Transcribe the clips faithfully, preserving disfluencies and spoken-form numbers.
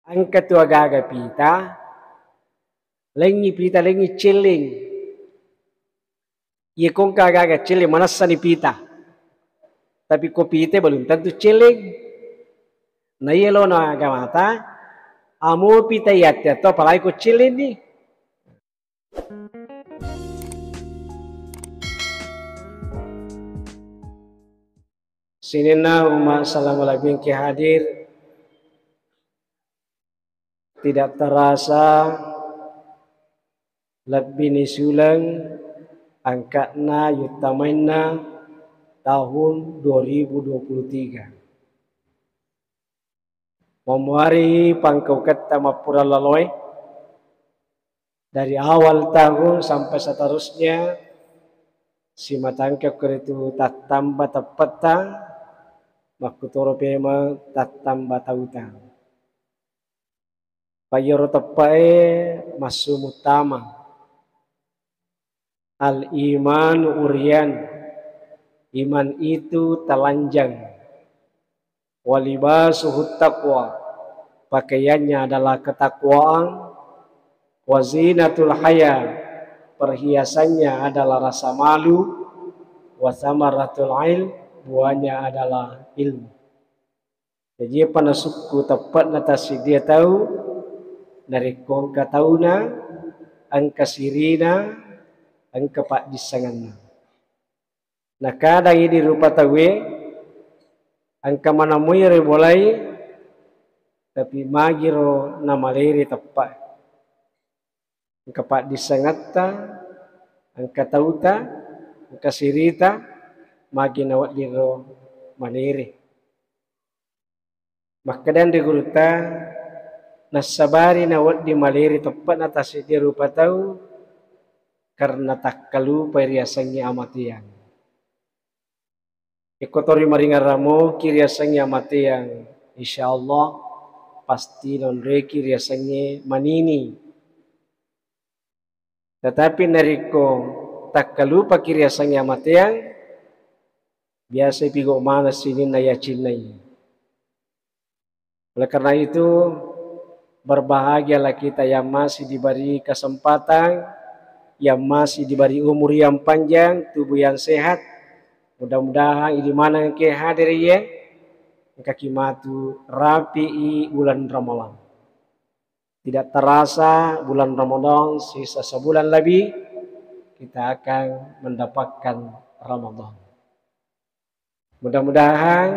Engka tu agaga pita, lengngi pita, lengngi celling. Iya ko engka agaga celling, manessani pita. Tapi ko pita belum tentu celling. Na iya lo na agamata, amo pita iya atti atto, apalagi ko celling ni. Sininna umma salama lebbi engke hadir, tidak terasa lebbi ni suleng angka'na yuttamainna tahun dua ribu dua puluh tiga. Mamuari pangkauketta mappura laloe, dari awal tahun sampai seterusnya, simatangka koritu tattamba teppetta, makkutoro pemeng tattamba tauta. Payyaro teppe'e massu muttama. Al-imanu uryan, iman itu telanjang. Walibasuhu taqwa, pakaiannya adalah ketakwaan. Wazinatul haya, perhiasannya adalah rasa malu. Wasamaratul ilm, buahnya adalah ilmu. Jaji, iyapa nasukku teppe'na tassiddia tau, narekko engka tauna, engka sirina, engka paddissengenna. Nakadang idi rupa tauwe, engka maneng moi ri bolai, tapi magiro namalere teppa. Engka paddissengetta, engka tauta, engka sirita, magi naweddinro malere. Makkeda anre gurutta, nassabari nawedding malere teppe'na tassiddi rupa tau, karena takkalupai riasengnge amateang. Iko tori maringerramoki riasengnge amateang, insya Allah pasti naonroiki riasengnge manini. Tetapi narekko takkalupaki riasengnge amateang, biasai pigo maneng sininna yacinnai. Oleh karena itu, berbahagialah kita yang masih diberi kesempatan, yang masih diberi umur yang panjang, tubuh yang sehat. Mudah-mudahan idi maneng engke hadir iye, engkaki matu rapi'i bulan Ramalang. Tidak terasa bulan Ramadan, sisa sebulan lebih, kita akan mendapatkan Ramadan. Mudah-mudahan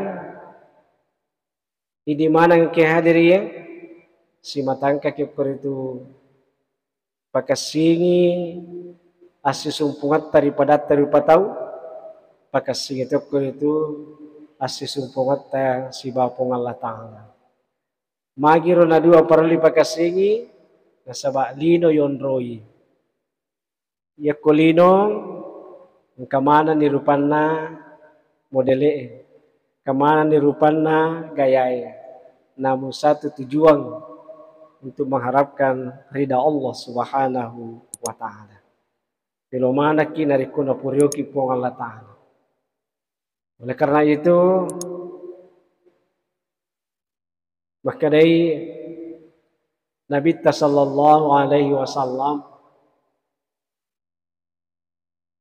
idi maneng engke hadir iye, simatangkaki okko ritu pakessingi assisumpungetta ri padatta rupa tau, pakessingi tokko ritu assisumpungetta sibawa Puang Allah Ta'ala. Magiro nadua parellu pakessingi, nasaba lino yonroi. Yakko lino, engka manenni rupanna modele'e, engka manenni rupanna gayae, namun satu tujuan, untuk mengharapkan ridha Allah Subhanahu wa Ta'ala. Melo manekki narekko napurioki Puang Allah Ta'ala. Oleh karena itu, makkedai Nabitta sallallahu alaihi wasallam,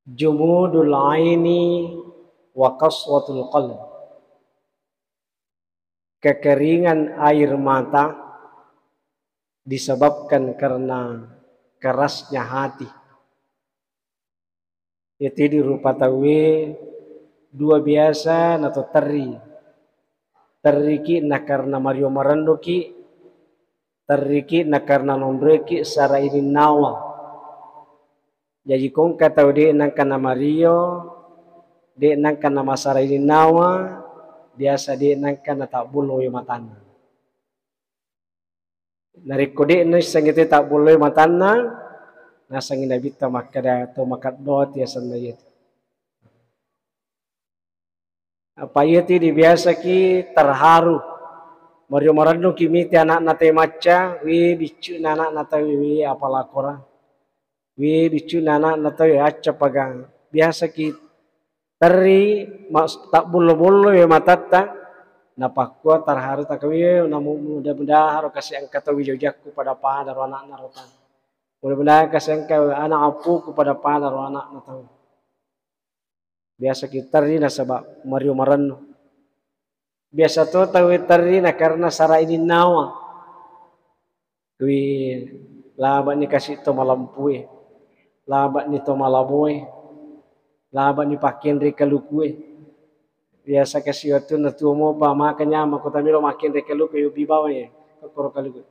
"Jumudul aini wa qaswatul qalb." Kekeringan air mata disebabkan karena kerasnya hati. Iyatu idi rupa tauwe dua biasa nato terri. Terriki nakarena mario marennuki, terriki nakarena nonroiki sara ininnawa. Jaji ko engka tau de nengka namario, de nengka namasara ininnawa, biasa de nengka natabbullo wae matanna. Narekko de naissengngi te tabbolloi matanna, nasengngi Nabitta makkeda, to makeddo ati asenna iyatu. Apa iyatu dibiasaki terharu. Mario marennuki mite anakna te macca, wi biccu'na anakna tauwe, wi apalakora. Wi biccu'na anakna tauwe, acca pagang. Biasaki terri, mas-, tabbullo-bullo we matatta, Napakkua terharu takawi, namu-, mudah-mudahan ro kasi engka tau wija-wijakku pada-pada ro anakna ro tau. Mudah-mudahan kasi engka anak apuku pada-pada ro anakna tau. Biasa ki terri nasaba mario marennu. Biasa to tau terri na karena sara ininnawa. Kui labani kasi to malempue, labani to malaboe, labani pakkenre kalukue. Biasa kasi wettunna tuo mopa maka nyamako tamilo makkenre kaluku, yobbi bawang ya, kokkoro kaluku.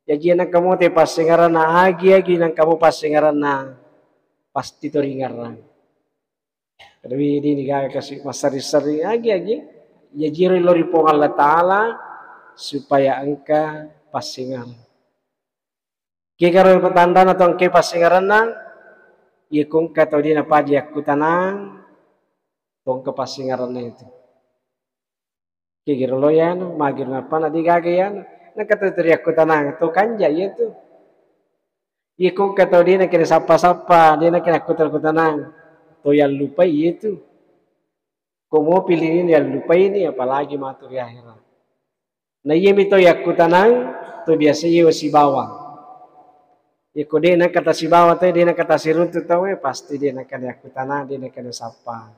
Jaji nengka mo te passengeranna, agi-agi nengka mo passengeranna, pasti to ringerang. Kada wi dini gaga kasi massari-sari, agi-agi. Jaji ro lo ri Puang Allah Ta'ala supaya engka passengerang. Kegaro patanrana to engka passengeranna, iya ko engka tau de napaja yakkutanang, to engka passengeranna itu. Kegiro lo yanu, magiro napana de gaga yanu. Nengka tau teri yakkutanang, to kanja iya tu. Iya ko engka tau de nakena sappa-sappa, de nakena akkutanang-kutanang, to yallupai iya tu. Ko mopi lini yallupaini, apalagi matu ri akhirat. Na iyami to yakkutanang, to biasa iya sibawa. Iya ko de nengka tasibawa tau, de nengka tasiruntu tau, eh, pasti de nengka yakkutanang, de nengka sappa.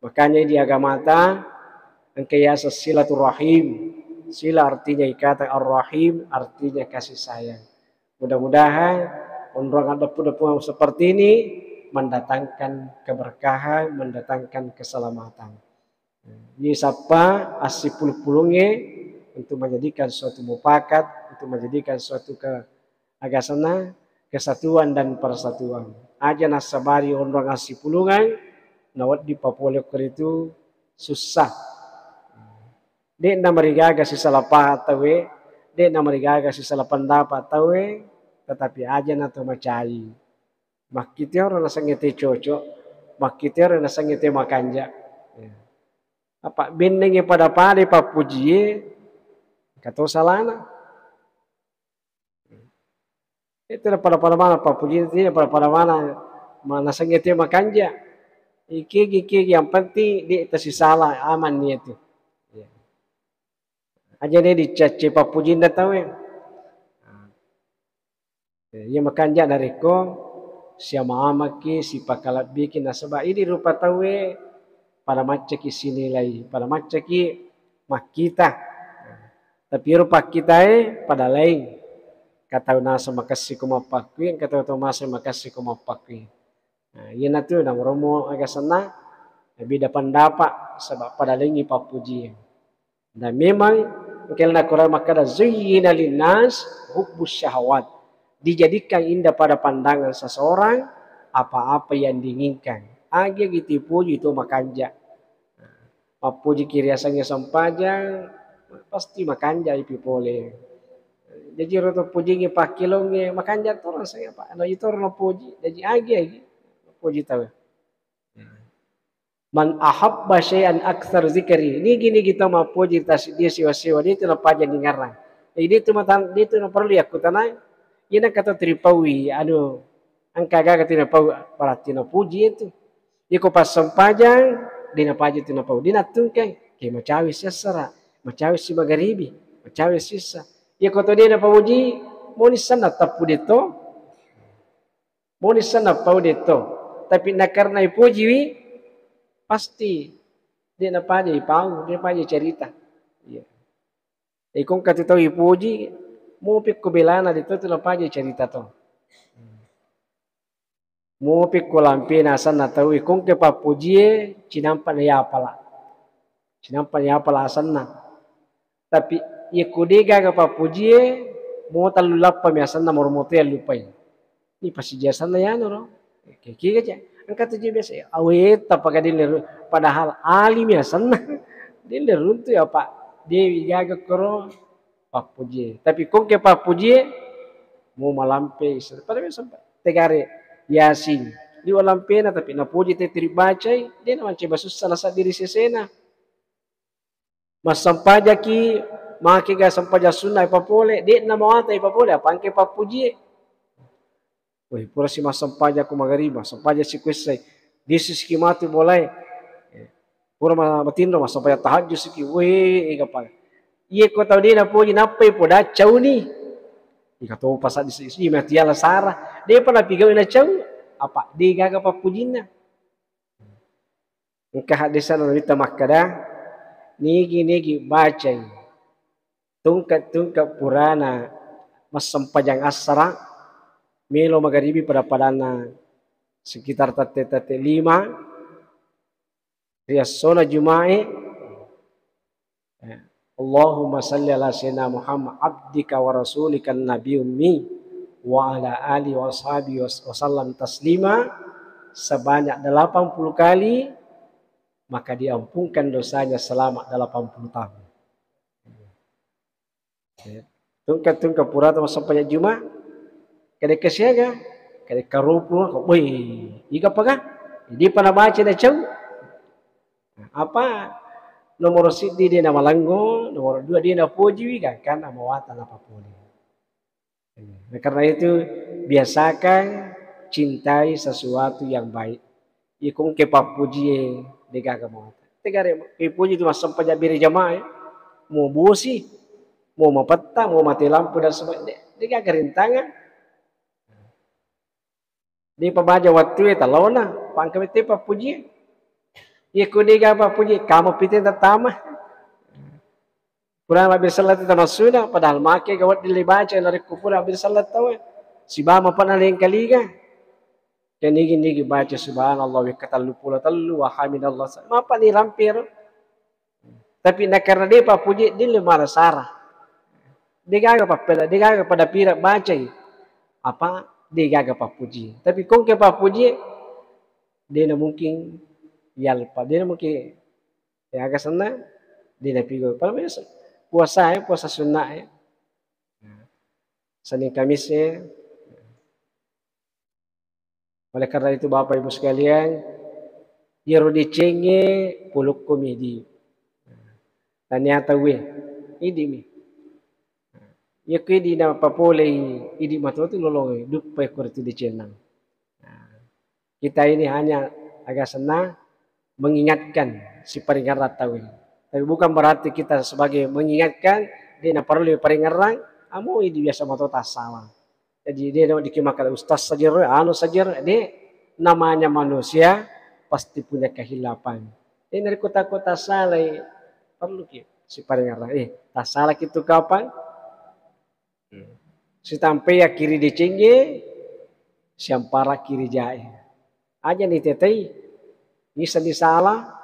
Makanya di agamata engka yaseng silaturahim. Sila artinya ikatan, ar-rahim artinya kasih sayang. Mudah-mudahan onrong addeppu-deppu seperti ini mendatangkan keberkahan, mendatangkan keselamatan. Ini sappa assipulung-pulungnge untuk menjadikan suatu mufakat, untuk menjadikan suatu keagasanna, kesatuan dan persatuan. Aja nassabari onrong assipulungang, nawedding papole okko ritu sussa. De'na marigaga sisala pahang tauwe, de'na marigaga sisala pendapat tauwe, tetapi aja na to macai. Makkitioro nasengnge te cocok, makkitioro nasengnge te makanja. Ya. Apa bennengnge pada-pada pappujie, engka to salana. Itu pada-pada mana pappujie, itu pada-pada mana ma-, nasengnge te makanja. Ikegi-kegi yang penting de tasisala, aman niatu. Ya. Aja de dicacce pappujinna tauwe. Iya makanja narekko siamamaki, sipakalebbiki, nasaba idi rupa tauwe pada maccaki sinilai, pada maccaki makkita. Tapi ero pakkitae pada laing. Engka tau naseng makessiko mappakkui, engka tau, tau maseng makessiko mappakkui. Nah, iyanatu namoromo agasanna beda pendapat, saba pada laingi pappujie. Dan memang engka nakkeda makkeda, "Zuyyina linnas hubbus syahawat." Dijadikan indah pada pandangan seseorang apa-apa yang diinginkan. Agi-agi tipuji tu makanja. Mappujiki riasengnge sempajang, pasti makanja ipi pole. Jaji ro to pujingnge pakkilongnge, makanja to rasanya, Pak. Anu itoro napuji, jaji agi-agi puji tau. Man ahabba syai'an aktsar zikri. Nigi-nigi tau mappoji ri tasiddie siwa-siwa, de tu napaja ningerang. Jadi de tu matan-, de tu naparellu yakkutanai. Iyana kata tripaui, anu, engka gaga tu napau, berarti napuji itu. Iko passempajang, de napaja tu napau. De nattungkai, ke macawe siassara, macawe si magaribi, macawe sissa. Iko to de napamuji, moni sanna tappu de to. Moni sanna pau de to. Tapi nakarena ipujiwi, pasti de napaja ipau, de napaja cerita. Iya. Iko engka tu tau ipuji, mopi ko belana de to tu napaja cerita to. Mopi ko lampena asenna tau, iko engka pappujie, cinampa na yapala. Cinampa na yapala asenna. Tapi iya ko de gaga pappujie, mo tallu lappa mi asenna, moro moto yallupai. Ini pasti jasanna yanu ro. Kiki aja. Engka tu je biasa, aweta paga delle ru-, padahal alimi asenna. Delle runtu ya, Pak. Dewi gaga koro pappujie. Tapi ko engka pappujie, mo malampe isa. Pada biasa, Pak. Tegare Yasin. Liwa lampena tapi napuji te tiri bacai, de na mancaji basussa nasabbi ri sesena. Massempajaki, makega sempajang sunna ipapole, de'na mawata ipapole, apa engka pappujie. Woi, pura si massempajang ko magariba, sempajang si kuessai, disisiki matu bolae. Pura ma-, matinro massempajang tahajud siki, weh, ega pa. Iye ko tau de' napoji nappai poda cauni. Ega to pasa di sisi mati ala sara. De' pa napigau na cau. Apa de' gaga pappujinna. Engka hadisana Nabitta makkada, nigi-nigi bacai tungke-tungke purana massempajang assara, melo magaribi pada-padanna sekitar tette-tette lima, riassona Jumae, eh, Allahumma salli ala sayyidina Muhammad abdika wa rasulika nabi ummi wa ala alihi wa ashabihi wa sallam taslima sebanyak delapan puluh kali, maka diampunkan dosanya selama delapan puluh tahun. Ya. Tungka-tungka purata massempajang Juma, kadekka siaga, kadekka rupu, woi, iga paga? Jadi pada baca na cau. Apa nomor siddi de' namalenggo, nomor dua de' napojiwi, gangkanna mawatang napapole. Nah, karena itu, biasakan cintai sesuatu yang baik. Iko engke pappujie, de' gaga mawatang. Tegare, ipuji tu massempajang bere jamaah, ya. Mau bosi, mau mapetta, mau mati lampu dan sebagainya. De', de' gaga rintangan. De' pabaja wattue talaona, pangka mette pappujie. Iya ko de' gaga pappujie, kamo pite tatama. Pura mabbere selleng tamassuna, padahal make ga wedding le baca narekko pura mabbere selleng tau. Sibawa mapana lengkaliga. Kenigi-nigi baca subhanallah wekka tellu pulo tellu, wa hamidallah. Mapa ni rampero. Tapi na karena de' pappujie, de' le mala sara. De' gaga pappeda, de' gaga pada pira bacai. Apa de' gaga pappujie. Tapi ko engke pappujie, de' na mungkin yalpa, de' na mungkin, ya, aga senna, de' na pigo. Pada biasa puasa, ya, puasa sunnah, ya. Senin Kamis, ya. Oleh karena itu, Bapak Ibu sekalian, iyaro decengnge polokko mi idi. Tania tauwe, idi mi. Iya ko idi na papolei, idi matotu lolongnge, duppai ko ritu decenna. Nah, kita ini hanya aga senna mengingatkan si paringerrang tauwe. Tapi bukan berarti kita sebagai mengingatkan, de' na parellu paringerrang, amo idi biasa mato tassala. Jadi, de' na weddikki makkeda ustaz saja ro, anu saja ro, de', namanya manusia pasti punya kehilapan. Eh, narekko takko tassalai, perluki siparingerrang. Eh, tassalaki tu kapang? Hmm. Sitampai akkiri decengnge, siampara kiri jae. Aja ni tetei, nisseng ni sala.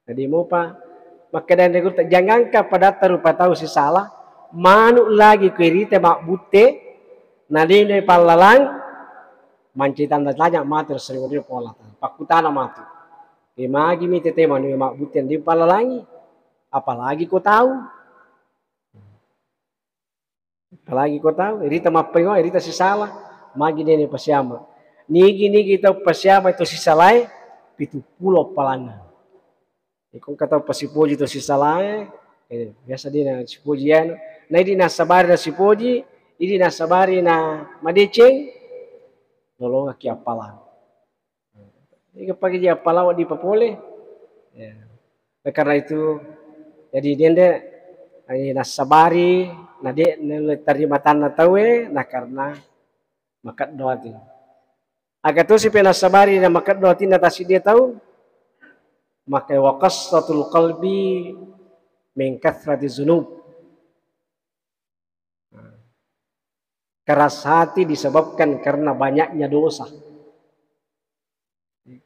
Jadi mopa, makkedani gurutta, jangangka padatta rupa tau sisala, manu lagi ko irita mabbutte, nalino pallalang, mancaji tanda tanya matu ri sariwariwi Puang Allah Taala. Pakkutana matu. E, magi mi tete manu mabbutte ndi pallalangi, apalagi ko tau. Apalagi ko tau, irita mappaingo, irita sisala, magi dene pasiama. Nigi-nigi tau pasiama itu sisalae, pitu pulo palanna. Iko engka tau pasipoji to sisalae, eh, biasa dina sipoji anu. Na idi nassabari na sipoji, idi nassabari na madeceng, lolongekki appalang. Iko pake ji appalang wedding papole. Ya. Oleh karena itu, jadi dende, eh, nassabari, na de, nulle tarima tanna tauwe, na karena makeddo ati. Aga tosi pe nassabari na makeddo atinna tassiddi tau, maka wa qassatul qalbi min kathrati dzunub. Keras hati disebabkan karena banyaknya dosa.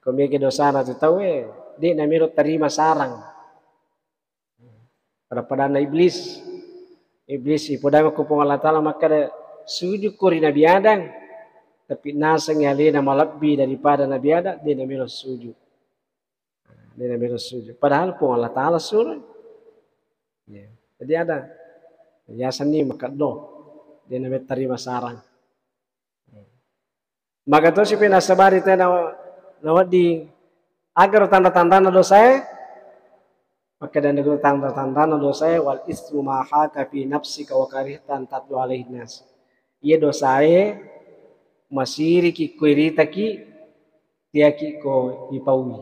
Ko mega dosana tu tauwe, de namelo tarima sarang. Pada-padanna Iblis. Iblis ipodangekko Puang Allah Taala makkeda, "Sujukko ri Nabi Adam." Tapi nasengngi alena malebbi daripada Nabi Adam, de namelo sujud. De namelo sujud. Padahal Puang Allah Taala suruh. Ya. Jadi ada. Yasenni makeddo. De namelo tarima sarang. Maga tosi pe nassabari tena nawedding. Agaro tanda-tandana dosae? Makkedani guru tanda-tandana dosae, "Wal ismu ma haka fi nafsika wa karihta an tatlu alaihi nas." Iya dosae masiriki ko iritaki, tiaki ko ipaui.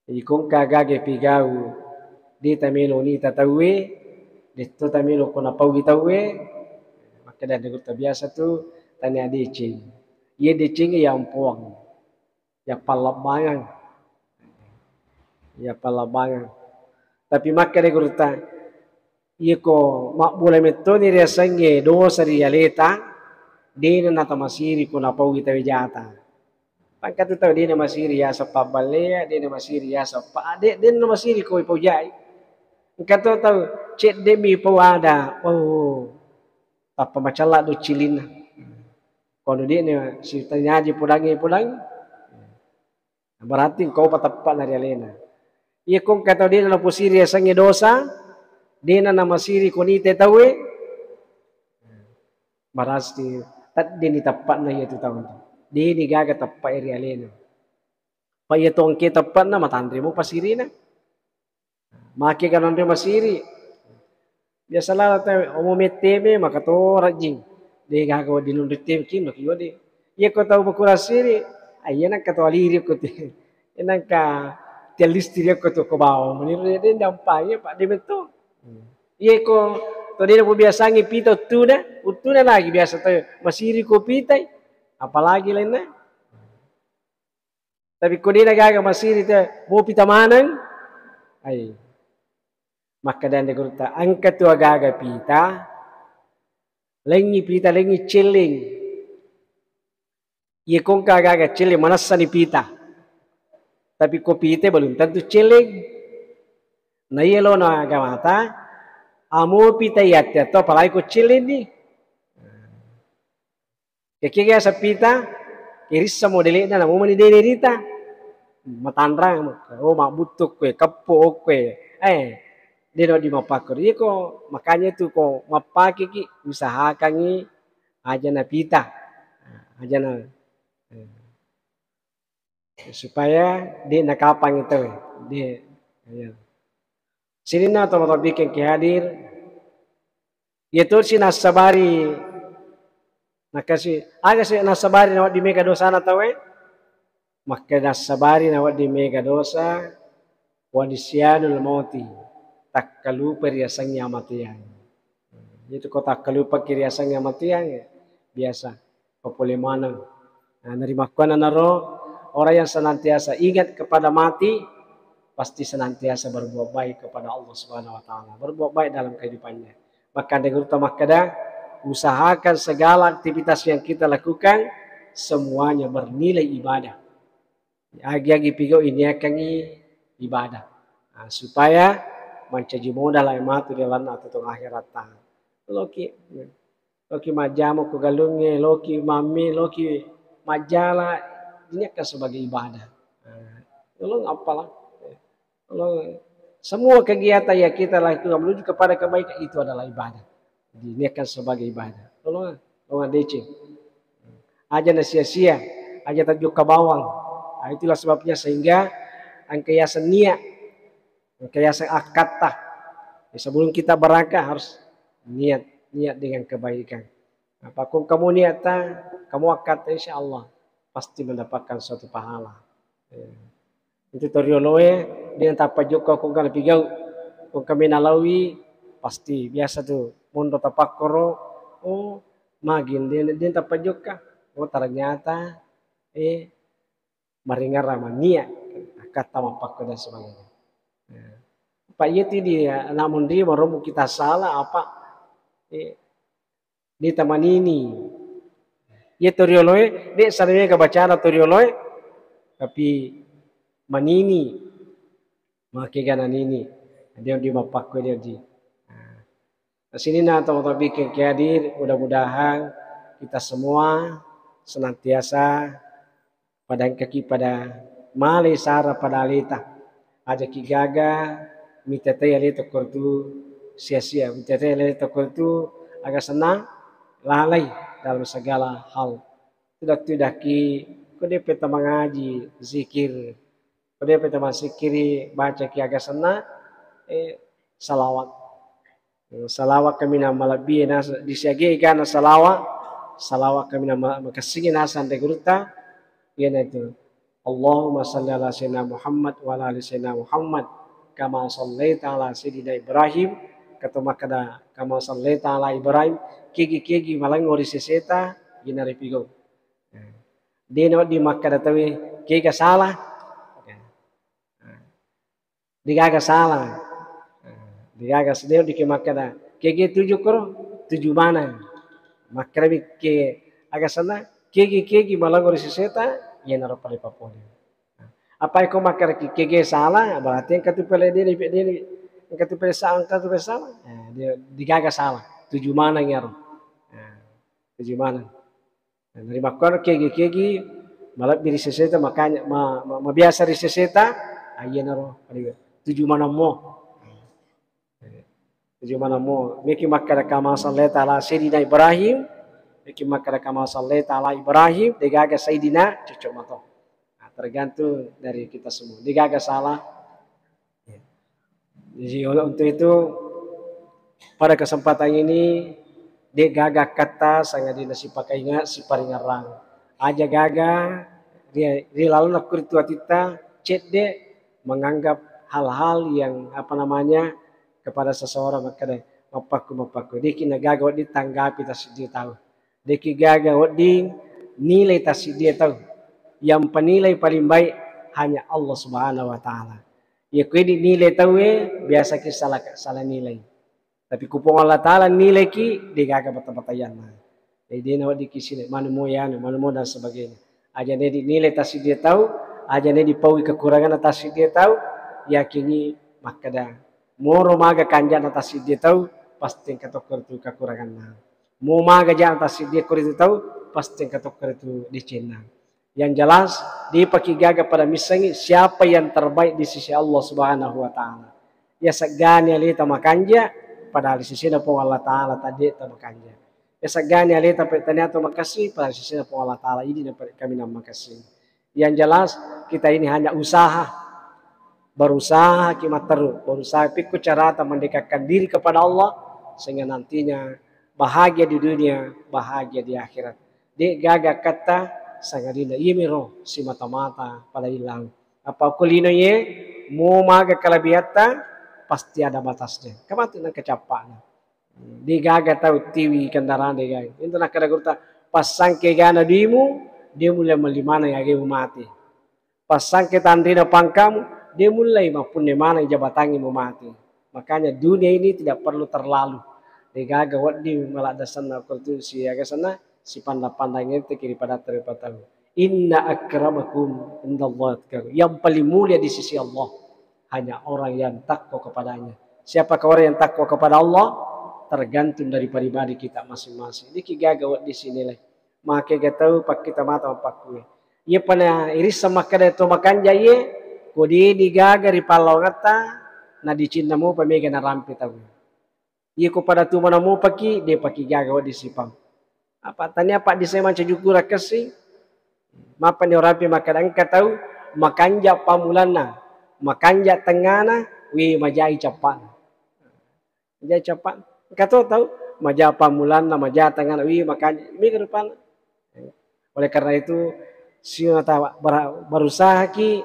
Jadi ko engka gaga pigau, de' tamelo nita tauwe, de' to tamelo ko napaui tauwe, makkeda de' guru ta biasa tu tania deceng. Iye deceng ya ampoang, ya pallabbangang. Ya pallabbangang. Tapi makkeda guru ta, iyako mabbula mettoni riasengnge dosa ri aleta, de'na natamasiri ko napaui tauwe jata. Engka tu tau de'na masiri yaseng pabbalea, de'na masiri yaseng pa-, de', de'na masiri ko ipaujai. Engka tu tau cedde'mi pau ada, oh, tappa macalla do cilinna. Kono de'na sitanyaji podangnge, podangnge. Berarti engka upa teppa'na ri alena. Iyako engka tau de'na naposiri yasengnge dosa, de'na namasiri ko nita tauwe, berarti teddeni teppa'na iyatu tau. De'ni gaga teppa'e ri alena. Pa iyatu engka teppa'na, matanre mo pasirina. Makkega nanre masiri. Biasa lalo tau, omo metteme, maka tora jing. De' gaga wedding nonroi teme, kinno ki wedding. Iyako tau makurang siri, ah, iya nengka to aliri ko te. Iya nengka tiang listrik ko to ko bawang. Meniro de' dampangi, Pak, de' metto. Iyako to de' napobiasangi pita uttuna, uttuna lagi biasa tau masiri ko pitai. Apalagi lainna. Tapi ko de'na gaga masiri te, mo pita maneng. Ai. Makkeda de' guru ta, engka tu agaga pita, lengngi pita, lengngi celleng. Iyako engka agaga celleng, manessani pita. Tapi ko pita belum tentu celleng. Na iya lona agamata, amo pita iya te to, apalagi ko celleng ni. Kekiga sapita, kirissa modele'na, namo mani de' rita. Matanrang, oh, mabbuttu koe, keppo koe. Eh, de' no di mappakko. Iko makanya tu ko mappakeki, usahakangi aja na pita. Aja na, eh. Supaya de' nakapang itu, de', ya. Sininna tomatoa bikin ki hadir, iya tosi nassabari, nakasi, aga si nassabari nawedding mega dosana tauwe? Makkeda nassabari nawedding mega dosa, wa nisyanul mauti, takkalupa riasengnge amateang. Itu ko takkalupaki riasengnge amateang, biasa. Papole maneng. Nah, narimakkuannanaro, orang yang senantiasa ingat kepada mati, pasti senantiasa berbuat baik kepada Allah Subhanahu wa Ta'ala. Berbuat baik dalam kehidupannya. Maka ada guru makkeda, usahakan segala aktivitas yang kita lakukan, semuanya bernilai ibadah. Agi-agi pigau iniakangi ibadah. Nah, supaya mancaji modal matu di lalenna atau akhirat. Loki. Loki majjama ko galungnge, loki mamme, loki majjala, ini akan sebagai ibadah. Nah, tolong apalah. Tolong, semua kegiatan yang kita lakukan menuju kepada kebaikan itu adalah ibadah. Jadi, ini akan sebagai ibadah. Tolong, tolong deceng. Aja na sia-sia, aja tajokka bawang. Nah, itulah sebabnya sehingga engka yaseng niat, engka yaseng akkatta. Jadi, sebelum kita berangkat harus niat, niat dengan kebaikan. Apa ko kamu niatta, kamu akkatta, insya Allah pasti mendapatkan suatu pahala. Ya. Itu torioloe, de' natappa jokka ko engka napigau. Ko engka mena laowi, pasti biasa tu monro tapakkoro, oh, magi de', de' natappa jokka. Oh, ternyata, eh, maringerrang mania, akkatta mappakko dan sebagainya. Nah, apa iya ti di anak munri marombo kita salah apa, eh, de' tamanini. Iya torioloe, de' salemega bacana torioloe, tapi manini. Makega nanini. Dia di mappakko dia di. Nah, sininna tomatoa bikin ki hadir, mudah-mudahan kita semua senantiasa pada engkaki pada male sara pada aleta. Ajaki gaga, mitatai aleta kortu sia-sia, mitatai aleta kortu aga senang, lalai dalam segala hal. Tidak-tidakki, ko de'pa tamangaji, zikir. Ko de'pa tamassikiri, bacaki aga senang, eh, salawat. Salawat kaminang malebbi nasa-, disiagai egana salawat, salawat kaminang ma-, makessingi nasang ri gurutta, iyanatu Allahumma salli ala sayyidina Muhammad wa ala ali sayyidina Muhammad kama sallaita ala sayyidina Ibrahim, engka to makkeda kama sallaita ala Ibrahim, kegi-kegi malengngo ri seseta, iyana ripigau. Dena wedding makkeda tauwe kega salah. Degaga salah. Degaga sedih dike makkeda, kege tuju koro, tuju maneng. Makkeda ke aga sana, kegi-kegi malengngo ri seseta, iyanaro pale papole. Apa iko makkeda kege salah, berarti engka tu pale dene, dene, engka tu pale sa-, engka tu pale salah. Nah, dia, degaga salah. Tuju maneng iyaro. Nah, tuju maneng. Nah, narimakkuaro kegi-kegi malebbi ri seseta, makanya ma-, ma-, mabiasa ri seseta, ah, iyanaro tuju manemmo. Tuju manemmo. Meki makkeda kama sallaita ala Sayyidina Ibrahim, meki makkeda kama sallaita ala Ibrahim, degaga Sayyidina, cocok mato. Nah, tergantung dari kita semua. Degaga salah. Jadi, oleh untuk itu, pada kesempatan ini, degaga kata sangadinna sipakaingat, siparingerrang. Aja gaga, ri, ri lalona kuri tu atitta, cedde, menganggap hal-hal yang, apa namanya, kepada seseorang, makkeda, mappakku, mappakku. Deki nagaga wedding tanggapi tassiddi tau. Deki gaga wedding nilai tassiddi tau. Yang penilai paling baik hanya Allah Subhanahu wa Ta'ala. Iya, ko idi nilai tauwe, biasaki salah, salah nilai. Tapi ku Puang Allah Ta'ala nilaiki, degaga bata-batayanna. Jadi, dena weddikki sile, manumo yanu, manumo dan sebagainya. Aja nedi nilai tassiddi tau, aja nedi paui kekuranganna tassiddi tau, yakingi makkeda, moro maga kanjana tassiddi tau, pasti engka tokko ritu kekuranganna. Mo maga jana tassiddi ko ritu tau, pasti engka tokko ritu decenna. Yang jelas, dipaki gaga pada missengi siapa yang terbaik di sisi Allah Subhanahu wa Ta'ala. Iya seggani aleta makanja, padahal sisina Puang Allah Ta'ala tadi ta makanja. Iya seggani aleta petani atau makasih, padahal sisina Puang Allah Ta'ala ini dapat kami nama makasih. Yang jelas, kita ini hanya usaha. Berusaha ki matteru, berusaha pikku carata mendekatkan diri kepada Allah, sehingga nantinya bahagia di dunia, bahagia di akhirat. De gaga katta sangadinna iyamiro simata-mata pada illau. Apa ko lino ye, mo maga kalabiatta, pasti ada batasnya. Kamatu nang kecappana. De gaga tau tiwi kendaraan de gaga. Itu nakkeda gurutta, passangke gana dimu, de mulle melli maneng agemu mati. Passangke tanrina pangkamu, de mullei mappunne maneng jabatangngi mu mati. Makanya dunia ini tidak perlu terlalu. De gaga wedding maladdesanna ko tu siaga senna, sipandang-pandang ente ki ri padatta ri patau. Inna akramakum indallahi atqakum. Yang paling mulia di sisi Allah hanya orang yang takwa kepadanya. Siapakah orang yang takwa kepada Allah? Tergantung dari pribadi kita masing-masing. Ini ki gaga wedding sinilai. Makega tau pakkita mata mappakkue. Iya pana irissa makkeda to makanja iye, ko deni gaga ri pallawangatta, na dicinna mopa mega narampe tau. Iya ko pada tumana mopaki, de paki gaga wedding sipang. Apa tania paddi sai mancaji ukurang kessi? Mappani orang pi makkeda engka tau makanja pammulanna, makanja tengngana, wi majai cappana. Majai cappana. Engka to tau maja pammulanna, maja tengngana, wi makanja, mega rupanna. Oleh karena itu, siona ta bara-, berusaha ki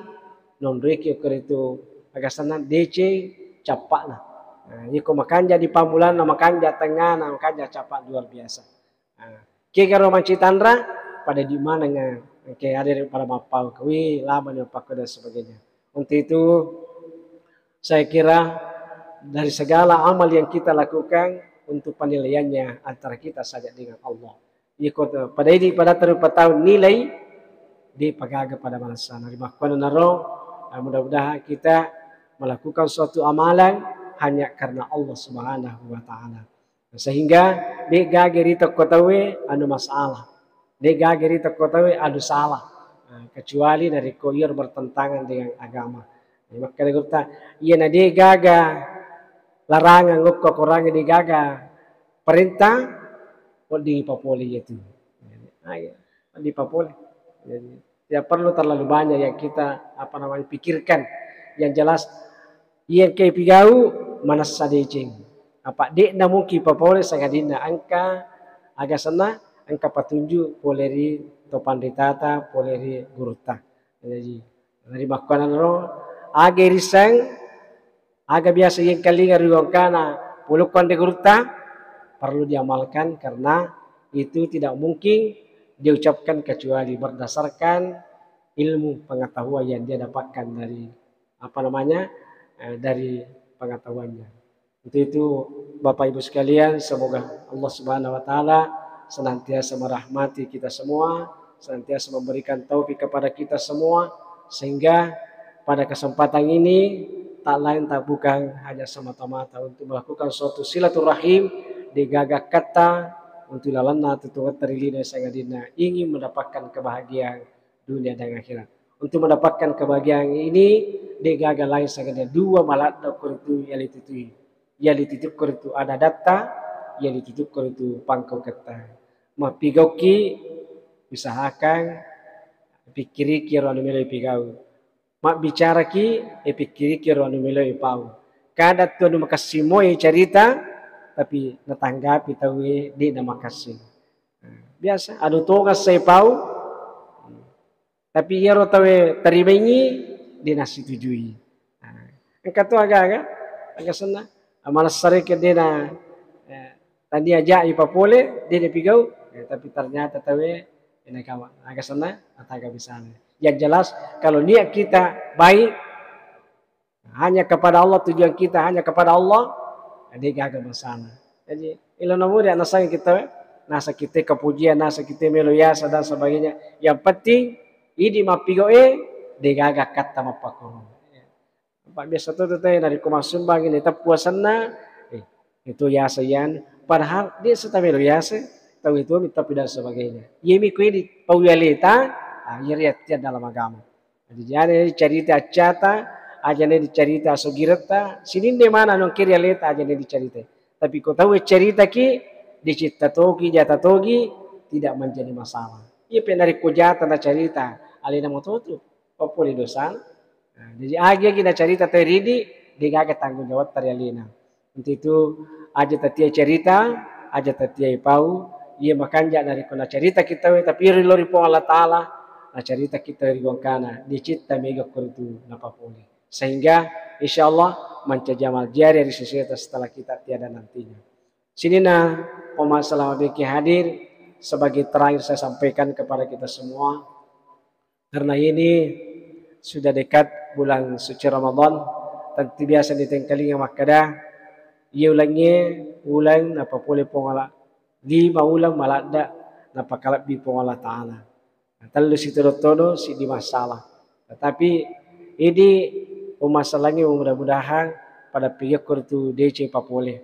nonroiki okko ritu agasanna deceng cappana. Nah, iko makanja di pammulanna, makanja tengngana, makanja cappa luar biasa. Nah, kegaro mancaji tanra, pada di manengnga, engke ada pada mappau, wi, lama ni mappakko dan sebagainya. Untuk itu, saya kira dari segala amal yang kita lakukan, untuk penilaiannya antara kita saja dengan Allah. Iko to, pada idi, pada terru patau nilai, de pagaga pada balasanna. Rimakkuannanaro, eh, mudah-mudahan kita melakukan suatu amalan hanya karena Allah Subhanahu wa Ta'ala. Sehingga de gaga ri tokko tauwe anu masalah. De gaga ri tokko tauwe anu salah. Nah, kecuali narekko iyaro bertentangan dengan agama. Jadi, makkeda gurutta, iyana de gaga larangang okko Akorangngé, de gaga parenta, wedding ipapolé iyatu. Nah, iya, wedding ipapolé. Jadi, tidak perlu terlalu banyak yang kita, apa namanya, pikirkan. Yang jelas, iya engka ipigau, manessa deceng. Apa de'na mungkin ipapolé, sangadinna engka aga senna, engka patunjuk polé ri to panritata, polé ri gurutta. Jadi, rimakkuananaro, aga iriseng, aga biasa yengkalinga ri wangkana polokko anre gurutta, perlu diamalkan karena itu tidak mungkin diucapkan kecuali berdasarkan ilmu pengetahuan yang dia dapatkan dari, apa namanya, eh, dari pengetahuannya. Untuk itu, Bapak Ibu sekalian, semoga Allah Subhanahu wa Ta'ala senantiasa merahmati kita semua, senantiasa memberikan taufik kepada kita semua, sehingga pada kesempatan ini tak lain tak bukan hanya semata-mata untuk melakukan suatu silaturahim, degaga katta untuk lalenna tutuwetta ri lino sangadinna ingin mendapatkan kebahagiaan dunia dan akhirat. Untuk mendapatkan kebahagiaan ini, degaga lain sangadinna dua maladde koritu yalititui. Yalititui koritu ada-adatta, yalititui koritu pangkauketta. Mappigauki, usahakan pikkiriki ro anu melo ipigau. Mabbicaraki, eh, pikkiriki ro anu melo ipau. Kada tu anu makessing moi carita, tapi natanggapi tauwe de namakessing. Biasa, anu tonga sai pau, tapi iyaro tauwe tarimaingi de nasitujui. Nah, engka to aga-aga, aga senna, malessareke de na, eh, tania ajak ipapole, de napigau, eh, tapi ternyata tauwe, eh, nagawa, aga senna, ataga misalnya. Yang jelas, kalau niat kita baik, hanya kepada Allah, tujuan kita hanya kepada Allah, de gaga masalah. Jadi, ilona muda nasang kita, nasa kita kepujian, nasa kita melo yasa dan sebagainya. Yang penting, idi mappigau e, de gaga katta mappakoro. Pak biasa tu tete, narekko massumbang ini teppu asenna, eh, itu yasa yan. Padahal dia serta melo yasa, tahu itu minta dan sebagainya. Yemi ku ini, pau yaleta, ah, iri atian dalam agama. Jadi, aja dicarita accata, aja dicarita asogiretta, sininna mana nongkiri aleta aja dicarita. Tapi ko tau caritaki, dicitta togi, jata togi, tidak menjadi masalah. Iya pe narekko jata nacarita, alena mototu, papole dosa. Nah, jadi agi-agi nacarita tau ridi, degaga tanggung jawab tari alena. Untuk itu, aja tatia cerita, aja tatia ipau, iya makanja narekko nacarita kita we, tapi ri lo ri Puang Allah Ta'ala, nacarita kita ri gongkana, dicitta mega koritu napapole. Sehingga, insya Allah, mancaji amal jariah ri seseta setelah kita tiada nantinya. Sininna pemasalah mabeki hadir, sebagai terakhir saya sampaikan kepada kita semua, karena ini sudah dekat bulan suci Ramadan, tentu biasa ditengkalinga makkada, iya ulengnge uleng napapole Puang Allah, lima uleng maladde napakalebbi Puang Allah Ta'ala. Tellu sitodo-todo siddi masalah. Tetapi idi pemasalangnge mudah-mudahan pada pigekko ritu deceng papole.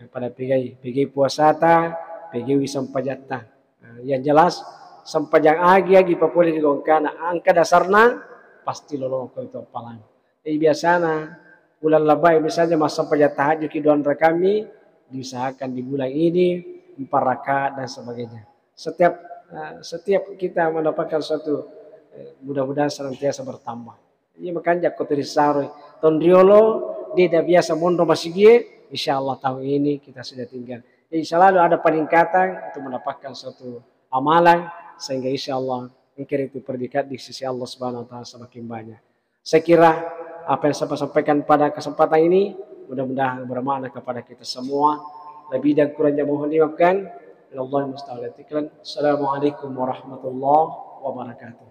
Pada pegai, pegai puasata, pegaiwi sempajatta. Nah, yang jelas, sempajang agi-agi papole ri gongkana, engka dasarna, pasti lolongko itu appalang. Jadi biasana, uleng labai misalnya massempajang tahajud ki dua rakaat mi, diusahakan di bulan ini, empat rakaat dan sebagainya. Setiap, eh, setiap kita mendapatkan suatu, eh, mudah-mudahan senantiasa bertambah. Iya, makanja ko tuli saroi. Taung riolo, de da biasa monro masigie, insya Allah tahun ini kita sudah tinggal. Jadi selalu ada peningkatan untuk mendapatkan suatu amalan, sehingga insya Allah engka ritu predikat di sisi Allah Subhanahu wa Ta'ala semakin banyak. Saya kira apa yang saya sampaikan pada kesempatan ini, mudah-mudahan bermakna kepada kita semua. Lebih dan kurangnya mohon dimaafkan. Minallahil musta'an wal a'la. Assalamualaikum warahmatullahi wabarakatuh.